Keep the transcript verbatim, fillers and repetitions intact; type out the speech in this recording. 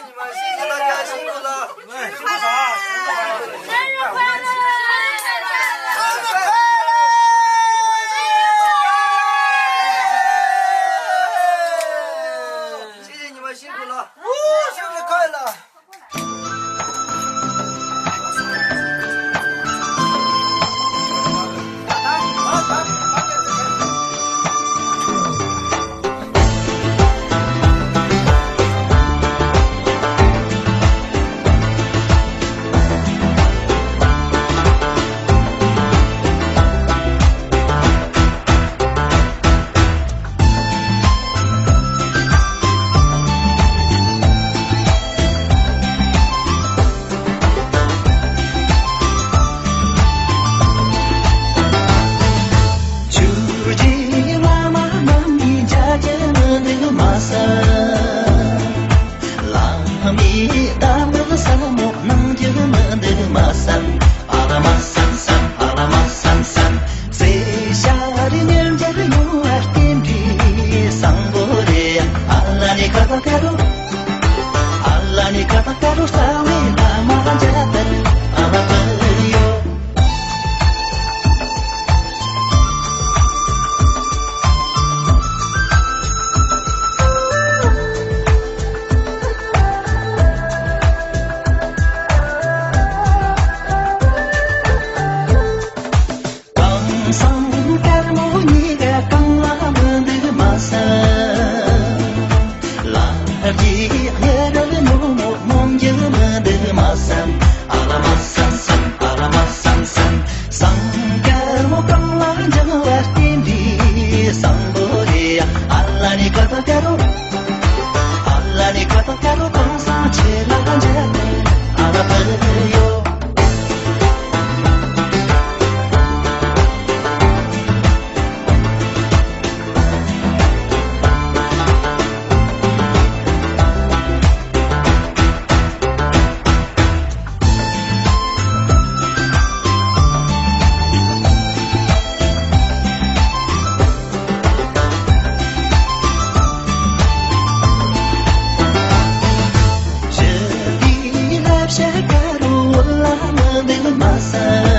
生日快乐！生日快乐！谢谢你们辛苦了。生日快乐！ཆོས་རྗེ་བླ་མ་རྣམས་ཀྱིས་མཇལ་རྒྱུ་མི་འདུག་མ་ཟད། བླ་མའི་གདམས་ངག་ཟབ་མོ་གནང་རྒྱུ་མི་འདུག་མ་བསམ། ཨ་ར་མ་བསམ་བསམ། ཨ་ར་མ་བསམ་བསམ། ཚེ་ཤར་ཉིན་འཇར་ཡོང་བར་རྟེན་འབྲེལ་བཟང་པོ་རེད། ཨ་ལ་ནི་ཁ་ཏ་ཀ་རུ། ཨ་ལ་ནི་ཁ་ཏ་ཀ་རུ་རྩ་བའི་བླ་མ་མཇལ་དར་ཨ་མ་ཕུལ་ཡོད། གང་བསམ་དཀར་མོ་གཉིས་ཀ་གང་ལ་མི་འདུག་མ་ཟད། ལ་རྒྱའི་གཡུ་རལ་ནུབ་མོ་ངོམ་རྒྱུ་མི་འདུག་མ་བསམ། ཨ་ལ་མ་བསམ་བསམ། ཨ་ལ་མ་བསམ་བསམ། ཟངས་དཀར་མོ་གང་ལ་འཇང་བ་རྟེན་འབྲེལ་བཟང་པོ་རེད། ཨ་ལ་ནི་ཀ་ཏ་ཀ་རུ། ཨ་ལ་ནི་ཀ་ཏ་ཀ་རུ་དྭངས་སང་ཆེ་ལ་འཇག་ཨ་ལ་ཕུལ་ཡོད། ཞི་བདེའི་བསླབ་བྱ་དཀར་པོ་བོད་ལ་མི་འདུག་མ་ཟད།